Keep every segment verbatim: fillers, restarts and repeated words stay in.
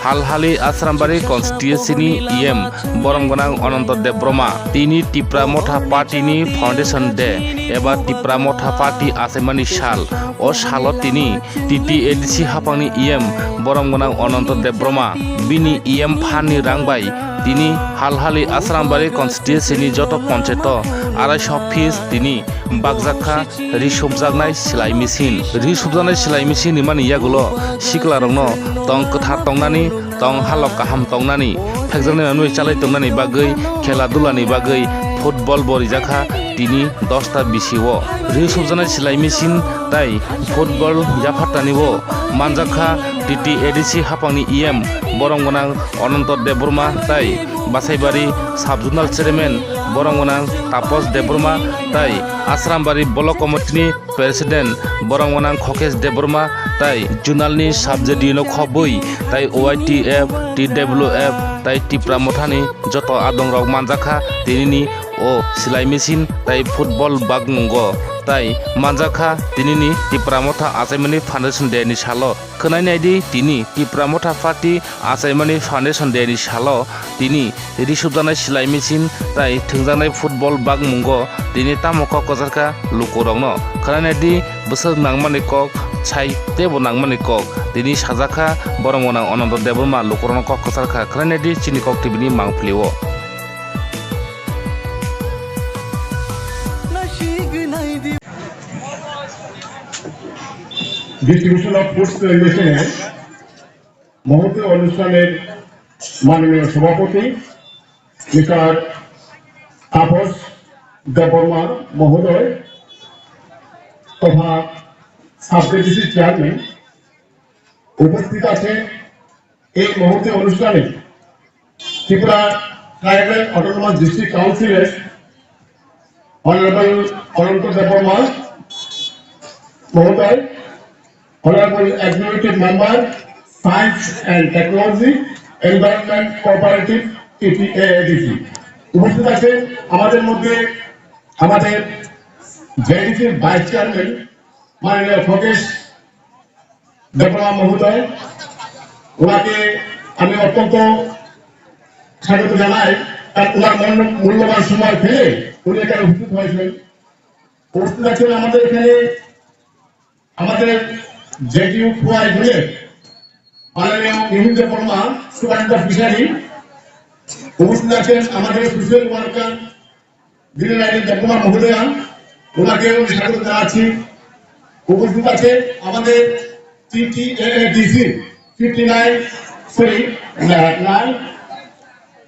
Halhali Asrambari constituency ni E M borom gwnang Ananto Debbarma tini Tipra Motha Party ni Foundation Day eba Tipra Motha Party achaimani sal. O salo tini T T A D C haphangni E M borom gwnang Ananto Debbarma bini E M phan ni rang bai tini Halhali Asrambari constituency ni joto ponchayato arai so fees tini bakjak kha ri subjaknai silai machine. Ri subjaknai silai machine ni mani yagulo siklarokno tong kwthar tongnani, tong halok kaham tongnani, phekjaknai manwi chalai tongnani bagwi, khela dulani bagwi football bo rijak kha tini dosta bisi o. Ri subjaknai silai machine tai football yaphartani o manjak kha T T A D C haphangni E M borom gwnang Ananto Debbarma tai Basaibari Sub Zonal Chairman borom gwnang Tapos Debbarma tai Asrambari Block Committee ni President borom gwnang Khokesh Debbarma tai Zonal ni Sub J D U no khobwi tai O Y T F, T W F tai Tipra Mothani joto adongrok manjakha tinini o silai machine tai football bagmungo tai manjakha tinini Tipra Motha achaimani Foundation Day ni salo. Khwnai naidi tini Tipra Motha Party achaimani Foundation Day ni salo tini risubjaknai silai machine tai thwngjaknai football bagmungo tini tamo kok kwcharkha lukurokno. Khwnai naidi bwswk nangmani kok sai teibo nangmani kok tini sajakha borom gwnang Ananto Debbarma lukurokno kok kwcharkha. Khwnai naidi chini kok T V ni mangpili o. Distribution of foods to N D C A মুহূর্তে অনুষ্ঠানের মাননীয় সভাপতি মিস্টার তাপস দেববর্মা মহোদয় তথা sub DC chairman উপস্থিত আছেন। এই মুহূর্তে অনুষ্ঠানে ত্রিপুরা ট্রাইবাল অটোনমাস ডিস্ট্রিক্ট কাউন্সিলের অনারেবল অনন্ত দেববর্মা মহোদয়, honourable executive member, science and technology, environment cooperative, টিটিএএডিসি, উপস্থিত আছেন আমাদের মধ্যে আমাদের জেডিসির ভাইস চেয়ারম্যান মাননীয় খোকেশ দেববর্মা মহোদয়, ওনাকে আমি অত্যন্ত স্বাগত জানাই। তার ওনার মূল্য-, মূল্যবান সময় ফেলে উনি এখানে উপস্থিত হয়েছেন। উপস্থিত আছেন আমাদের এখানে আমাদের জেডিইউ খোয়াই জুড়ে মাননীয় মিহির দেববর্মা, সুপারিনটেন্ডেন্ট অফ ফিশারি, উপস্থিত আছেন আমাদের সোশ্যাল ওয়ার্কার দিলীপ রায় দেবকুমার মহোদয়া, ওনাকেও আমি স্বাগত জানাচ্ছি। উপস্থিত আছে আমাদের টিটিএএডিসি fifty nine, sorry, nine,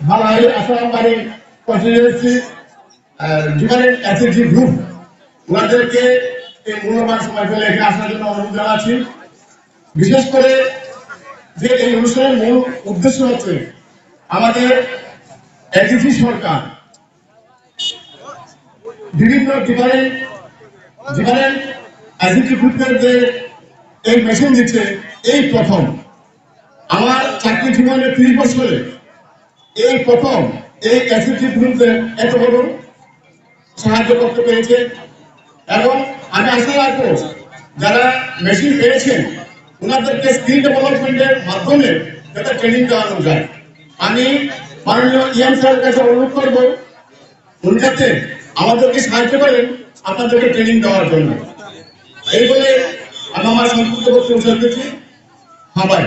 Halhali Asarambari কনস্টিটিউয়েন্সি, আহ, ডিফারেন্ট এসএইচজি গ্রুপ, ওনাদেরকে এই মূল্যবান সময় ফেলে এখানে আসার জন্য অনুরোধ জানাচ্ছি। বিশেষ করে যে এই অনুষ্ঠানের মূল উদ্দেশ্য হচ্ছে আমাদের এডিসি সরকার বিভিন্ন ডিফারেন্ট, ডিফারেন্ট এসএইচজি গ্রুপের যে এই মেশিন দিচ্ছে, এই প্রথম। আমার চাকরি জীবনে ত্রিশ বছরে এই প্রথম এই এসএইচজি গ্রুপদের এত বড় সাহায্য করতে পেরেছে। এবং আমি আশা রাখবো, যারা মেশিন পেয়েছেন, ওনাদেরকে স্কিল ডেভেলপমেন্টের মাধ্যমে যাতে ট্রেনিং দেওয়ানো যায়। আমি মাননীয় ইএম স্যারের কাছে অনুরোধ করবো, উনি যাতে আমাদেরকে সাহায্য করেন আপনাদেরকে ট্রেনিং দেওয়ার জন্য। এই বলে আমি আমার সংক্ষিপ্ত বক্তব্য শেষ করছি। হ্যাঁ ভাই।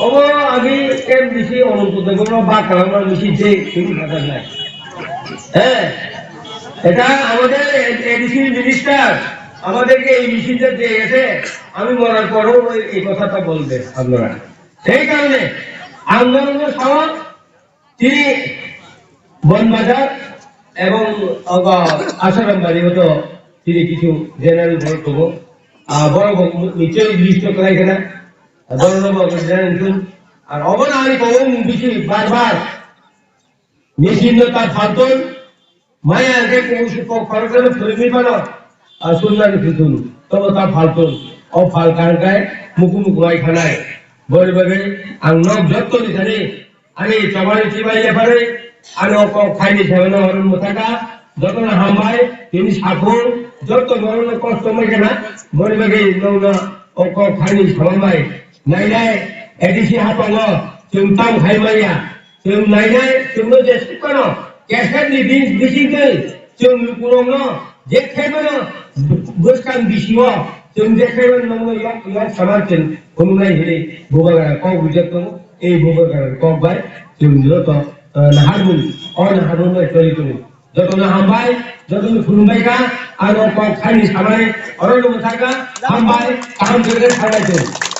Obo agi M D C Ananto Debbarma ba kalama misi je tini kata nai. Eh, এটা আমাদের এডিসি মিনিস্টার আমাদেরকে এই মিশনটা দিয়ে গেছে, আমি মরার পরেও ওই, এই কথাটা বলবে আপনারা। সেই কারণে আন্দোলনের সময় তিনি বনবাজার এবং, আহ, আসারামবাড়ি হয়তো তিনি কিছু জেনারেল বড় হবো, আহ, বড় হবো, নিশ্চয়ই লিস্ট করাই কেনা, বড় হবো, জেনারেল শুন। আর অবন আমি কম বেশি বারবার নিশ্চিন্ত তার ফালতন, মায়া আগে কৌশল করার জন্য ফিরে নিয়ে পারো, আর শুনলাম কিছু, তবে তা ফালতন, ও ফাল কারণ মুখু মুখু হয় খানায়, বড় ভাবে, আর নখ যত নিখানে, Ani chobani chibai yaphare, ani o kok khaini sebeno orun mwthaka, jotono hambai, tini sakhung, Joto borokno kosto mai kana, boni bagwi nokno o kok hani samamai nainai A D C hapango chwng tamo khai manya. Chwng nainai, chwngno je sukano, kesek ni bis-, bisingtwi chwng lukurokno je khaimano bwskang bisingo chwng je khaimano nokno yok, yok sama chwng phunuknai hinwi bubagra kok rijak tongo. Ei bubagra kok bai chwng joto, eh, naharmung, o naharmung bai choli tongo. Jotono hambai, jotono khulumbai kha, ano kok thani samani, oro no mwthangkha, hambai, kaham khe thangbai chwng.